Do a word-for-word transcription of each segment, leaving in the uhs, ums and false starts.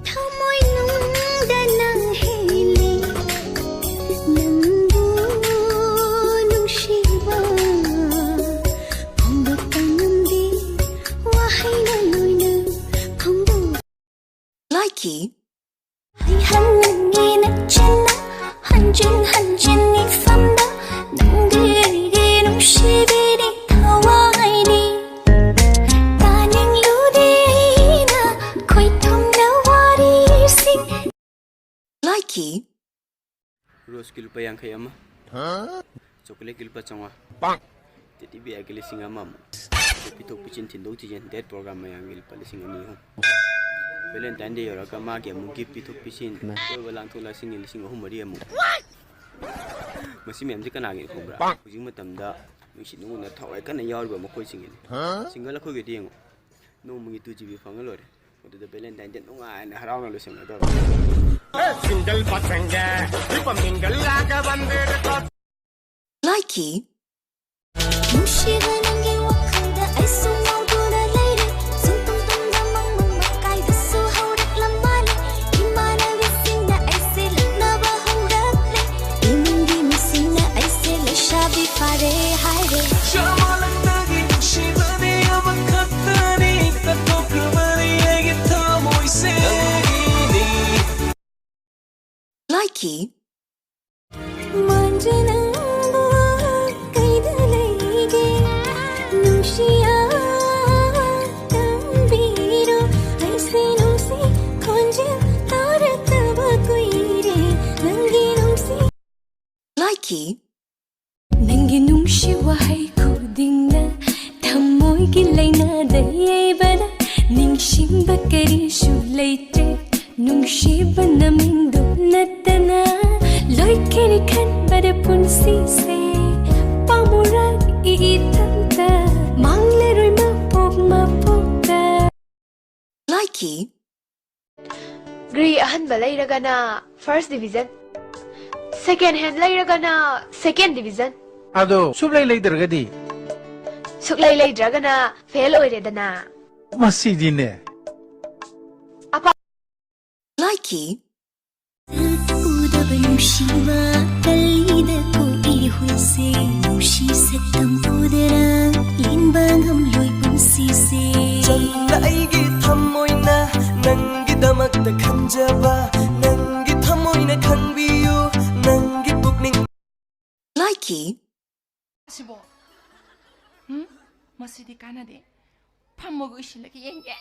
ꯊꯃꯣꯏꯅꯨꯡꯗ ꯅꯪ ꯍꯦꯜꯂꯤ, ꯅꯪꯕꯨ ꯅꯨꯡꯁꯤꯕ ꯐꯣꯡꯗꯣꯛꯄ ꯉꯝꯗꯦ, ꯋꯥꯍꯩꯅ ꯂꯣꯏꯅ ꯐꯣꯡꯗꯣꯛ ꯂꯥꯏꯀꯤ꯫ ꯍꯟꯍꯟꯅꯤꯡꯉꯤ ꯅꯛꯆꯟꯅ, ꯍꯟꯖꯤꯟ ꯍꯟꯖꯤꯟ ꯏꯐꯝꯗ ꯅꯪꯗꯤ ꯑꯩꯒꯤ ꯅꯨꯡꯁꯤꯕꯤꯅꯤ, ꯊꯋꯥꯏꯅꯤ꯫ ꯇꯥꯅꯤꯡꯂꯨꯗꯦ ꯑꯩꯅ ꯈꯣꯏꯊꯨꯝꯅ ꯋꯥꯔꯤꯁꯤꯡ꯫ ꯂꯥꯏꯀꯤ꯫ ꯔꯣꯁꯀꯤ ꯂꯨꯄꯥ ꯌꯥꯡꯈꯩ ꯑꯃ꯫ ꯆꯣꯀꯣꯂꯦꯠꯀꯤ ꯂꯨꯄꯥ ꯆꯥꯝꯃꯉꯥ꯫ ꯇꯦꯗꯤ ꯕꯤꯌꯥꯔꯒꯤ ꯂꯤꯁꯤꯡ ꯑꯃꯃꯨꯛ꯫ ꯑꯗꯨ ꯄꯤꯊꯣꯛ ꯄꯤꯁꯤꯟ, ꯊꯤꯟꯗꯣꯛ ꯊꯤꯟꯖꯤꯟ, ꯗꯦꯠ ꯄ꯭ꯔꯣꯒ꯭ꯔꯥꯝ ꯃꯌꯥꯝꯒꯤ ꯂꯨꯄꯥ ꯂꯤꯁꯤꯡ ꯑꯅꯤ ꯑꯍꯨꯝ꯫ ꯚꯦꯂꯦꯟꯇꯥꯏꯟ ꯗꯦ ꯌꯧꯔꯒ ꯃꯥꯒꯤ ꯑꯃꯨꯛ ꯒꯤꯐ ꯄꯤꯊꯣꯛ ꯄꯤꯁꯤꯟ, ꯀꯣꯏꯕ ꯂꯥꯡꯊꯣꯛ ꯂꯥꯡꯁꯤꯟꯒꯤ ꯂꯤꯁꯤꯡ ꯑꯍꯨꯝ ꯃꯔꯤ ꯑꯃꯨꯛ꯫ ꯃꯁꯤ ꯃꯌꯥꯝꯁꯦ ꯀꯅꯥꯒꯤꯅꯣ ꯈꯪꯕ꯭ꯔꯥ? ꯍꯧꯖꯤꯛ ꯃꯇꯝꯗ ꯅꯨꯡꯁꯤ ꯅꯨꯡꯉꯣꯟꯅ ꯊꯋꯥꯏ ꯀꯟꯅ ꯌꯥꯎꯔꯤꯕ ꯃꯈꯣꯏꯁꯤꯡꯒꯤꯅꯤ꯫ ꯁꯤꯡꯒꯜ ꯑꯩꯈꯣꯏꯒꯤꯗꯤ ꯌꯦꯡꯉꯣ, ꯅꯣꯡꯃꯒꯤ ꯇꯨ ꯖꯤ ꯕꯤ ꯐꯪꯉ ꯂꯣꯏꯔꯦ꯫ ꯑꯗꯨꯗ ꯚꯦꯂꯦꯟꯇꯥꯏꯟ ꯗꯦ ꯅꯨꯡꯉꯥꯏꯅ ꯍꯔꯥꯎꯅ ꯂꯣꯏꯁꯤꯟꯒꯗꯕ꯫ ꯁꯤꯡꯒꯜ ꯄꯥꯈꯪꯒ ꯏꯄꯝ ꯃꯤꯡꯒꯜ ꯂꯥꯛꯑ ꯕꯟꯗꯦꯗ ꯀꯣ꯫ ꯂꯥꯏꯀꯤ꯫ ꯅꯨꯡꯁꯤꯕ ꯅꯪꯒꯤ ꯋꯥꯈꯜꯗ ꯑꯩꯁꯨ ꯉꯥꯎꯗꯨꯅ ꯂꯩꯔꯦ꯫ ꯁꯨꯝ ꯇꯨꯝ ꯇꯨꯝꯗ ꯃꯪ ꯃꯪ ꯃꯀꯥꯏꯗꯁꯨ ꯍꯧꯔꯛꯂꯝ ꯃꯥꯜꯂꯦ꯫ ꯏꯃꯥꯟꯅꯕꯤꯁꯤꯡꯅ ꯑꯩꯁꯦ ꯂꯛꯅꯕ ꯍꯧꯔꯛꯂꯦ꯫ ꯏꯃꯨꯡꯒꯤ ꯃꯤꯁꯤꯡꯅ ꯑꯩꯁꯦ ꯂꯩꯁꯥꯕꯤ ꯐꯥꯔꯦ ꯍꯥꯏꯔꯦ꯫ ꯆꯃꯥꯂꯪꯗꯒꯤ ꯅꯨꯡꯁꯤꯕꯗꯤ ꯑꯃꯈꯛꯇꯅꯤ, ꯇꯠꯊꯣꯛꯈ꯭ꯔꯕꯅꯤ ꯑꯩꯒꯤ ꯊꯃꯣꯏꯁꯦ꯫ ꯅꯪꯒꯤꯅꯤ꯫ ꯂꯥꯏꯀꯤ꯫ ꯃꯥꯟꯖꯅꯕ ꯀꯩꯗ ꯂꯩꯒꯦ? ꯅꯨꯡꯁꯤꯌꯥ ꯇꯝꯕꯤꯔꯣ, ꯑꯩꯁꯦ ꯅꯨꯡꯁꯤ ꯈꯣꯟꯖꯦꯜ ꯇꯥꯔꯛꯇꯕ ꯀꯨꯏꯔꯦ, ꯅꯪꯒꯤ ꯅꯨꯡꯁꯤ꯫ ꯂꯥꯏꯀꯤ꯫ ꯅꯪꯒꯤ ꯅꯨꯡꯁꯤ ꯋꯥꯍꯩ ꯈꯨꯗꯤꯡꯅ ꯊꯃꯣꯏꯒꯤ ꯂꯥꯏꯅꯥꯗ ꯌꯩꯕꯅ ꯅꯤꯡꯁꯤꯡꯕ ꯀꯔꯤꯁꯨ ꯂꯩꯇ꯭ꯔꯦ꯫ ꯅꯨꯡꯁꯤꯕ ꯅꯃꯤꯡꯗꯨ ꯅꯠꯇꯅ ꯂꯣꯏꯈꯤꯔꯦ ꯈꯟꯕꯗ ꯄꯨꯟꯁꯤꯁꯦ ꯄꯥꯝꯃꯨꯔꯛꯏ ꯏꯊꯟꯇ ꯃꯥꯡꯂꯔꯣꯏ ꯃꯄꯣꯛ ꯃꯄꯣꯛꯇ꯫ ꯂꯥꯏꯀꯤ꯫ ꯘꯔꯤ ꯑꯍꯟꯕ ꯂꯩꯔꯒꯅ first division, second hand ꯂꯩꯔꯒꯅ second division꯫ ꯑꯗꯣ ꯁꯨꯛꯂꯩ ꯂꯩꯗ꯭ꯔꯒꯗꯤ? ꯁꯨꯛꯂꯩ ꯂꯩꯗ꯭ꯔꯒꯅ fail ꯑꯣꯏꯔꯦꯗꯅ꯫ ꯃꯁꯤꯗꯤꯅꯦ꯫ ꯂꯥꯏꯀꯤ꯫ ꯎꯗꯕ ꯅꯨꯡꯁꯤꯕ ꯀꯜꯂꯤꯗꯀꯣ ꯏꯍꯨꯜꯁꯦ, ꯅꯨꯡꯁꯤ ꯁꯛꯇꯝ ꯎꯗꯅ ꯂꯦꯟꯕ ꯉꯝꯂꯣꯏ ꯄꯨꯟꯁꯤꯁꯦ꯫ ꯆꯝꯅ ꯑꯩꯒꯤ ꯊꯃꯣꯏꯅ ꯅꯪꯒꯤꯗꯃꯛꯇ ꯈꯟꯖꯕ, ꯅꯪꯒꯤ ꯊꯃꯣꯏꯅ ꯈꯟꯕꯤꯌꯨ, ꯅꯪꯒꯤ ꯄꯨꯛꯅꯤꯡ꯫ ꯂꯥꯏꯀꯤ꯫ ꯁꯤꯕꯣ? ꯎꯝ? ꯃꯁꯤꯗꯤ ꯀꯥꯟꯅꯗꯦ꯫ ꯐꯝꯃꯒ ꯎꯏꯁꯤꯜꯂꯒ ꯌꯦꯡꯒꯦ꯫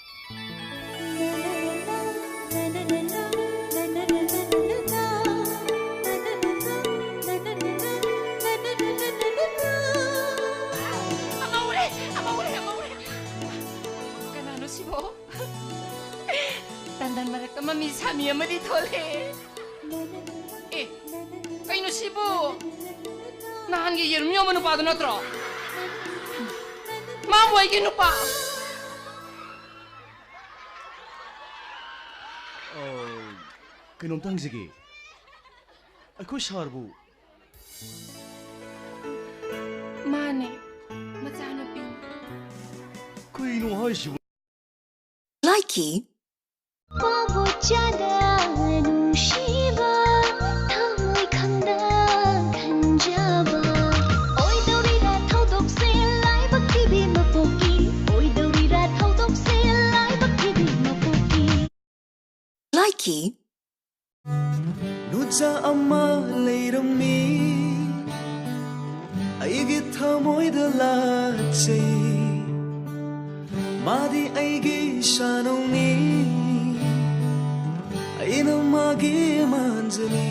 ꯑꯃ ꯎꯔꯦ! ꯑꯃ ꯎꯔꯦ! ꯑꯃ ꯎꯔꯦ! ꯀꯅꯥꯅꯣ ꯁꯤꯕꯣ? ꯇꯟꯗꯟ ꯃꯔꯛꯇ ꯃꯃꯤ ꯁꯥꯃꯤ ꯑꯃꯗꯤ ꯊꯣꯛꯂꯛꯑꯦ꯫ ꯑꯦ, ꯀꯩꯅꯣ ꯁꯤꯕꯨ? ꯅꯍꯥꯟꯒꯤ ꯌꯦꯔꯨꯝ ꯌꯣꯟꯕ ꯅꯨꯄꯥꯗꯨ ꯅꯠꯇ꯭ꯔꯣ? ꯃꯥꯕꯨ ꯑꯩꯒꯤ ꯅꯨꯄꯥ꯫ ꯑ, ꯀꯩꯅꯣꯝꯇ ꯍꯪꯖꯒꯦ꯫ ꯑꯩꯈꯣꯏ ꯁꯥꯔꯕꯨ? ꯃꯥꯅꯦ, ꯃꯆꯥꯅꯨꯄꯤꯅꯤ꯫ ꯀꯩꯅꯣ ꯍꯥꯏꯁꯤꯕꯨ? ꯂꯥꯏꯀꯤ꯫ ꯄꯥꯕꯣꯆꯥꯗ ꯅꯨꯡꯁꯤꯕ, ꯊꯃꯣꯏ ꯈꯪꯗ ꯈꯟꯖꯕ꯫ ꯑꯣꯏꯗꯧꯔꯤꯔꯥ ꯊꯧꯗꯣꯛꯁꯦ ꯂꯥꯏꯕꯛ ꯊꯤꯕꯤ ꯃꯄꯣꯛꯀꯤ? ꯑꯣꯏꯗꯧꯔꯤꯔꯥ ꯊꯧꯗꯣꯛꯁꯦ ꯂꯥꯏꯕꯛ ꯊꯤꯕꯤ ꯃꯄꯣꯛꯀꯤ? ꯂꯥꯏꯀꯤ꯫ ꯅꯨꯆꯥ ꯑꯃ ꯂꯩꯔꯝꯃꯤ, ꯑꯩꯒꯤ ꯊꯃꯣꯏꯗ ꯂꯥꯠꯆꯩ꯫ ꯃꯥꯗꯤ ꯑꯩꯒꯤ ꯁꯥꯅꯧꯅꯤ, ꯑꯩꯅ ꯃꯥꯒꯤ ꯃꯥꯟꯖꯅꯤ꯫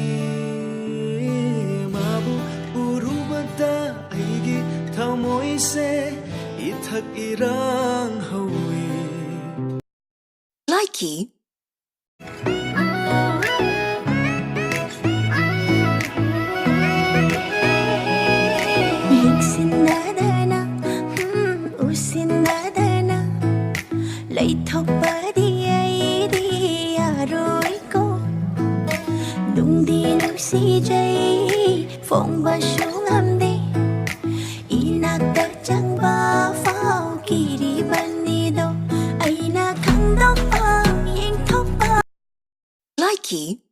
ꯃꯥꯕꯨ ꯎꯔꯨꯕꯗ ꯑꯩꯒꯤ ꯊꯃꯣꯏꯁꯦ ꯏꯊꯛ ꯏꯔꯥꯡ ꯍꯧꯏ꯫ ꯂꯥꯏꯀꯤ꯫ ꯌꯦꯡꯁꯤꯟꯅꯗꯅ, ꯎꯝ, ꯎꯁꯤꯟꯅꯗꯅ ꯂꯩꯊꯣꯛꯄꯗꯤ ꯑꯩꯗꯤ ꯌꯥꯔꯣꯏꯀꯣ꯫ ꯅꯨꯡꯗꯤ ꯅꯨꯡꯁꯤꯖꯩ, ꯐꯣꯡꯕꯁꯨ ꯉꯝꯗꯦ꯫ ꯏꯅꯥꯛꯇ ꯆꯪꯕ ꯐꯥꯎ ꯀꯤꯔꯤꯕꯅꯤꯗꯣ, ꯑꯩꯅ ꯈꯪꯗꯣꯛꯄ, ꯌꯦꯡꯊꯣꯛꯄ꯫ ꯂꯥꯏ Key.